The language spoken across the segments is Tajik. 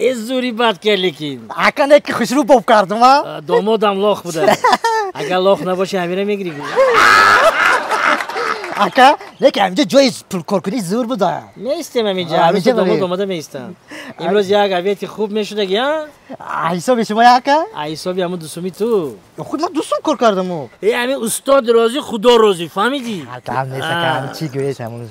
Э зури бад кард лекин. Ака не ки хушрӯ боб кардум, а? Домодам лох буда. Агар лох набоши ҳамира мегирӣ. Ака, не ки ҳаминҷо ҷои пулкоркунӣ зур буда. Меистем ҳаминҷо, ҳаминҷо домод омада меистам. Имрӯз як авияти хуб мешудаги, а? Ҳисоби шумо ака? Ҳисоби ҳамун дусуми ту. Худ ман дусум кор кардаму. Э ҳамин устод розӣ, худо розӣ, фаҳмидӣ? Гап нест ака, чӣ гӯед ҳамун.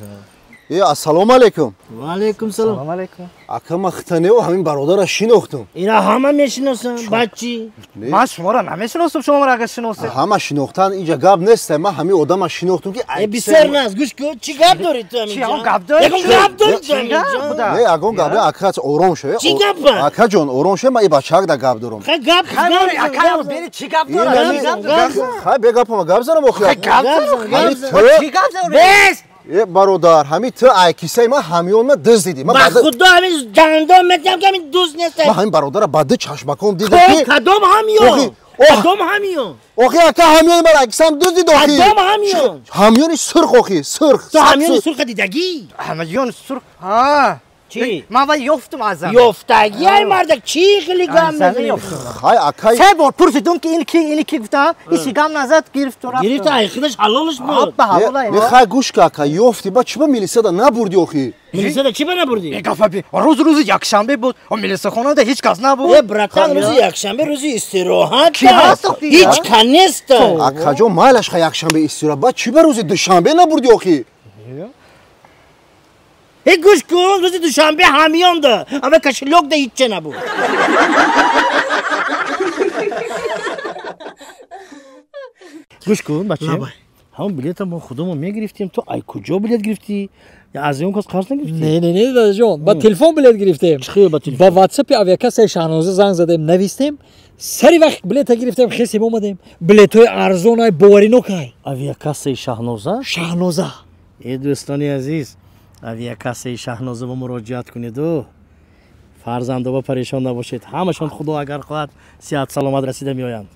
Э ассалому алайкум. Ва алайкум салом. Салом алайкум. Ака ман хитанео ҳамин бародарро шинохтум. Ина ҳама мешиносам, бачи. Ман шуморо намешиносам, шумо маро агар шиносед. Ҳама шинохтан инҷа гап нест, ман ҳамин одамро шинохтум ки э бисёр нест, гӯш кун, чӣ гап дорӣ ту ҳаминҷа? Чӣ ягон гап дорӣ? Ягон гап дорӣ ту ҳаминҷа? Не, ягон гап не, ака ором шав. Чӣ гап? Акаҷон, ором шав, ман ин бачаак да гап дорам. Хай гап, ака, бери чӣ гап дорад? Хай бе гапама гап занам охир. Гап зан. Чӣ гап занам? Бес! Э бародар, ҳамин ту ай кисаи ман ҳамён ма дузд дидӣ. Ба худо ҳамин дандон метиҳам ки ҳамин дузд нест. Ман ҳамин бародарро ба ду чашмаком дидам ки кадом ҳамён? Кадом ҳамён? Охи ака ҳамёни ман ай кисам дузд дид охи. Кадом ҳамён? Ҳамёни сурх охи, сурх. Ту ҳамёни сурха дидагӣ? Ҳамёни сурх? Ҳа. Чӣ? Ман вай ёфтум аз замин. Ёфтагӣ ай мардак чӣ хеле гам мезанӣ? Хай акай. Се бор пурсидум ки ин ки, ин ки гуфтам, ҳеч гам назад гирифт рафт. Гирифт ай худаш ҳалолаш буд. Не хай гӯш ка ака, ёфтӣ ба чӣ ба милисада набурдӣ охи? Милисада чӣ ба набурдӣ? Э гапа би, рӯз рӯзи якшанбе буд, милисахонада ҳеч кас набуд. Э братан, рӯзи якшанбе рӯзи истироҳат. Ки ҳаст охи? Ҳеч кас нест. Акаҷон, майлаш ха якшанбе истироҳат, ба чӣ ба рӯзи душанбе набурдӣ охи? Э гӯш кун, рӯзи душанбе ҳамёнда, ама кошелёк да ҳичча набуд. Гӯш кун, бача. Ҳамон билета мо худамон мегирифтем, ту ай куҷо билет гирифтӣ? Аз он кас қарз нагирифтӣ? Не, не, не, дадаҷон, ба телефон билет гирифтем. Чӣ ба телефон? Ба WhatsApp авиакассаи Шаҳноза занг задем, навистем, сари вақт билета гирифтем, хесем омадем. Билетҳои арзон ай, боваринок ай. Авиакассаи Шаҳноза? Шаҳноза. Э дӯстони азиз, авиакассаи Шаҳноза ба муроҷиат кунеду фарзандоба парешон набошед. Ҳамашон худо агар хоҳад сиҳат саломат расида меоянд.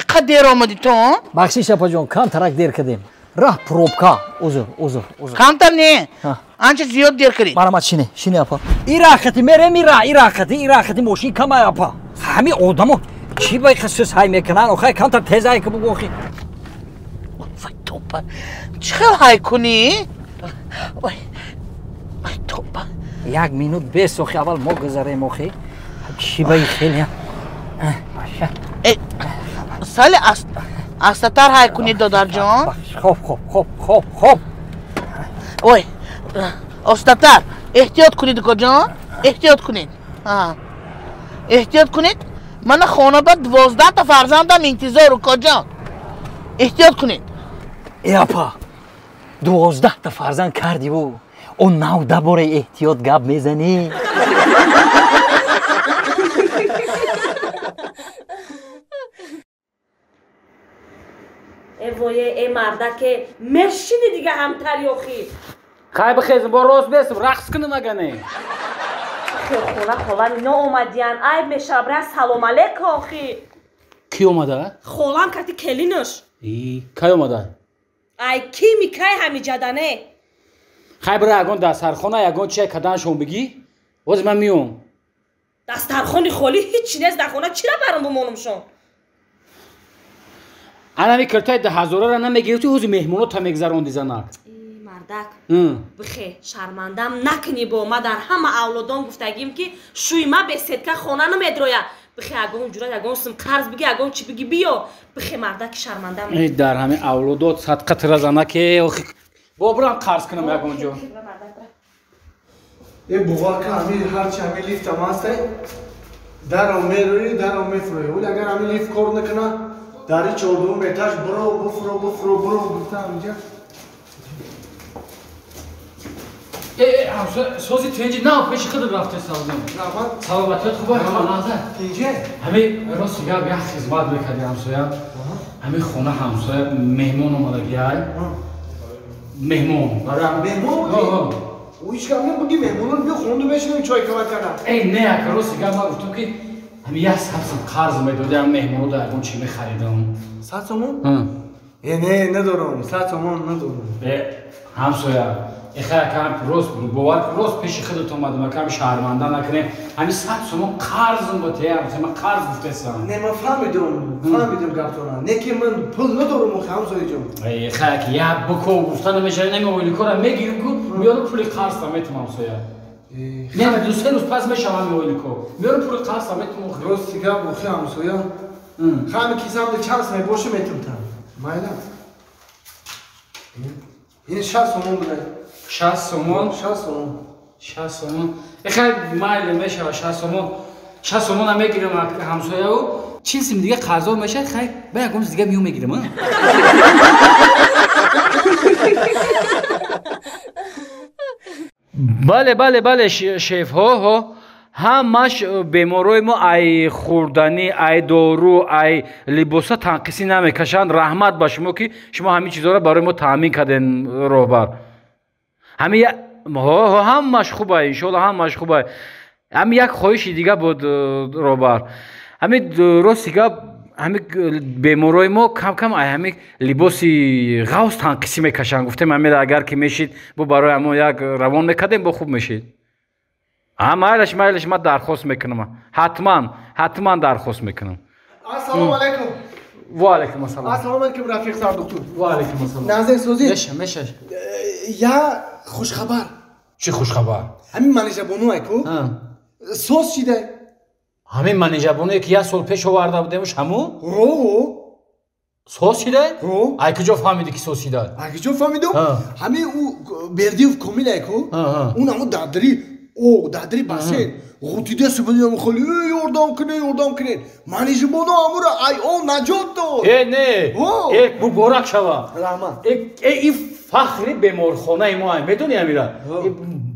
Иқа дер омадӣ ту? Бахшиш апаҷон, камтарак дер кардем. Раҳ пробка. Узр, узр, узр. Камтар не, анча зиёд дер кардӣ. Марҳамат, шине, шине апа. Ирахати мерем, ира, ирахати, ирахати мошин камай апа. Ҳами одамо чӣ ба иқа сӯз ҳай мекунанд? Охай камтар тез ҳай ки бугӯ охи. Вай тоба, чӣ хел ҳай кунӣ? Вай, вай тоба. Як минут бес охи, аввал мо гузарем охи. Чӣ ба и хеле? Сали астатар ҳай кунӣ додарҷон. Хоб, хоб, хоб, хоб, хоб. Ой, остатар, эҳтиёт кунед укоҷон, эҳтиёт кунед. Эҳтиёт кунед. Мана хона ба 12 та фарзандам интизор укоҷон. Эҳтиёт кунед. Э апа, 12 та фарзанд кардиву, о нав дабораи эҳтиёт гап мезанӣ. Э вое, э мардаке, мешини дига ҳамтари охи. Хай бихезм, бо рост бесм, рақс кунам агане. Хона холами ноомадиян, айб мешава, бира салом алейк охи. Ки омада? Холам кати келинаш. И, кай омада? Ай кими кай ҳамиҷадане? Хай бира ягон дастархона, ягон чай каданшон бигӣ, боз ман миём. Дастархони холӣ ҳичи нест дар хона, чира барам бимонумшон? Анами киртаи 2000-ро намегирифтӣ, ҳози меҳмонота мегзаронди занак. Мардак, бихе, шармандам накунӣ бо ма дар ҳама авлодон гуфтагим ки шӯи ма бесетка хона намедроя. Бихе ягон ҷурат, ягон сум қарз биги, ягон чӣ биги биё. Бихе мардаки шармандам. Э дар ҳами авлодот садқа тира занаке, охи бо бирам қарз кунам ягон ҷо. Э бовар кун, ҳами ҳарчи ҳами лифтам ҳастай, даро мерӯӣ, даро мефурӯӣ. Вале агар ҳами лифт кор накуна, дари чордуюм этаж биро, буфуро, буфуро, биро гуфта ҳаминҷа. Сози тинҷи на пеши худат рафте савдем. Раҳмат. Саломатият хуб аст? Тинҷе? Ҳами рост гап як хизмат мекарди ҳамсоя. Ҳами хона ҳамсоя меҳмон омадагиай. Меҳмон. Меҳмон? Ӯ ҳеч гап набуди, меҳмонон биё хонду бешинем чой кават кардам. Э не ака, рост гап ман гуфтам ки ҳами як 100 сом қарз медоди, ҳам меҳмоно да ягон чӣ мехаридам. 100 сомон? Э не, надорам, 100 сомон надорам. Э ҳамсоя, Эхай акам рост бовар рост пеши худат омадам акам шарманда накунем. Ҳами 100 сомон қарзм ба те ҳамсоя ман қарз гуфтесам. Не ман фаҳмидам гаптона. Не ки ман пул надорам охи ҳамсояҷон. Эхай аки як бико гуфта намешавад нами ойликора мегирим ку меёрам пули қарзта метам ҳамсоя. Не ду се рӯз пас мешавам ҳами ойлико. Меёрам пули қарзта метам охи. Рости гап охи ҳамсоя. Ҳами кисамда чанд сомон боша метам та. Майла. Ин 60 сомон буда. 60 сомон? 60 сомон. 60 сомон. Эхай майли мешава 60 сомон. 60 сомона мегирам ҳамсояу. 40 сим дига қарзо мешавад, хай ба ягон чиз дига миё мегирам, а? Бале, бале, бале, шеф, ҳо, ҳо. Ҳамаш беморои мо ай хӯрданӣ, ай дору, ай либоса танқисӣ намекашанд. Раҳмат ба шумо ки шумо ҳамин чизҳоро барои мо таъмин карден, роҳбар. Ҳамин ҳамаш хубай, иншоалло ҳамаш хубай. Ҳамин як хоҳиши дига буд, роҳбар. Ҳамин рости гап, ҳамин беморои мо кам-кам ай ҳамин либоси ғавз танқисӣ мекашанд. Гуфтем ҳамин агар ки мешид, бо барои ҳамон як равон мекардем, бо хуб мешид. Майлаш, майлаш, ман дархост мекунам. Ҳатман, ҳатман дархост мекунам. Ассалому алайкум. Ва алайкум ассалом. Ассалому алайкум, рафиқ сардухтур. Ва алайкум ассалом. Назар созӣ? Меша, меша. Я хушхабар. Чӣ хушхабар? Ҳамин манижабону айку? Соз шида. Ҳамин манижабонуе ки як сол пеш оварда будемш ҳаму? Ро. Соз шида? Ро. Ай куҷо фаҳмидӣ ки соз шида? Ай куҷо фаҳмидам? Ҳамин ӯ Бердиев Комил айку? Он ҳамун дадри о дадри бассейн ғутида субҳ холи ёрдам кунед, ёрдам кунед. Манижабону ҳамуро ай о наҷот дод. Э не. Э муборак шава. Раҳмат. Э ин фахри беморхонаи мо ай, медонӣ амира?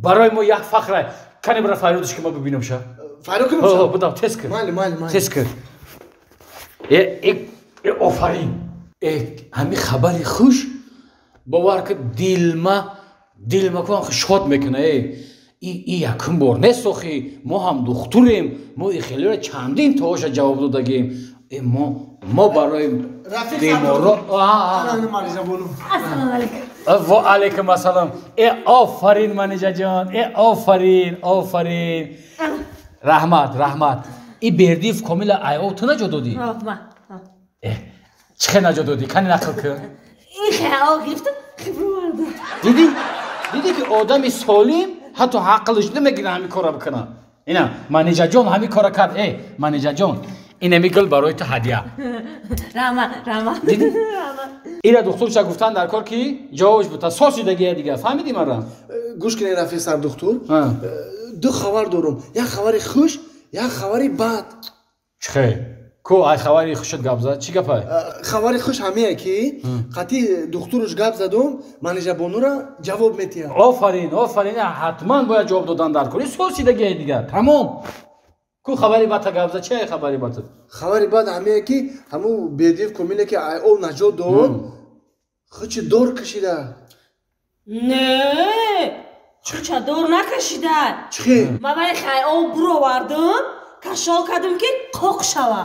Барои мо як фахр ай. Кане бира фарёдаш ки ма бибинам ша. Фарёд кунам ша? Будам, тез кун. Майли, майли, майли. Тез кун. Э э офарин. Э ҳамин хабари хуш бовар ки дилма кун шод мекуна. Э и якум бор нест охи, мо ҳам духтурем, мо и хелеро чандин тоша ҷавоб додагем. Э мо барои беморо. Ассалому алайкум. Ва алайкум ассалом. Э офарин манижаҷон, э офарин, офарин. Раҳмат, раҳмат. И Бердиев Комила ай о ту наҷот додӣ? Э чӣ хел наҷот додӣ? Кани нақл кун. Ин хел гирифтам, хиброварда. Дидӣ? Дидӣ ки одами солим ҳатто ҳақлиш намегирад ҳамин корро бикунад. Ина манижаҷон ҳамин корро кард. Э манижаҷон, инами гул барои ту ҳадя. Раҳмат, раҳмат. Дидӣ? Ира духтурша гуфтан дар кор ки ҷавобш бута сосидагия дига. Фаҳмидӣ мара? Гӯш кунед рафиқ сардухтур. Ду хабар дорам. Як хабари хуш, як хабари бад. Чӣ хел? Ку ай хабари хушат гап зад? Чӣ гапай? Хабари хуш ҳамее ки қатъи духтуруш гап задум, манижабонура ҷавоб метиҳад. Офарин, офарин, ҳатман бояд ҷавоб додан дар кор. Сосидагия дига. Тамом. Ку хабари бадта гап зад? Чи ай хабари бад? Хабари бад ҳамее ки ҳамун Бердиев Комиле ки ай о наҷот дод, хучи дор кашида. Не, хуча дор накашида. Чӣ хел? Ман вале хай о буровардам, кашол кардам ки қоқ шава.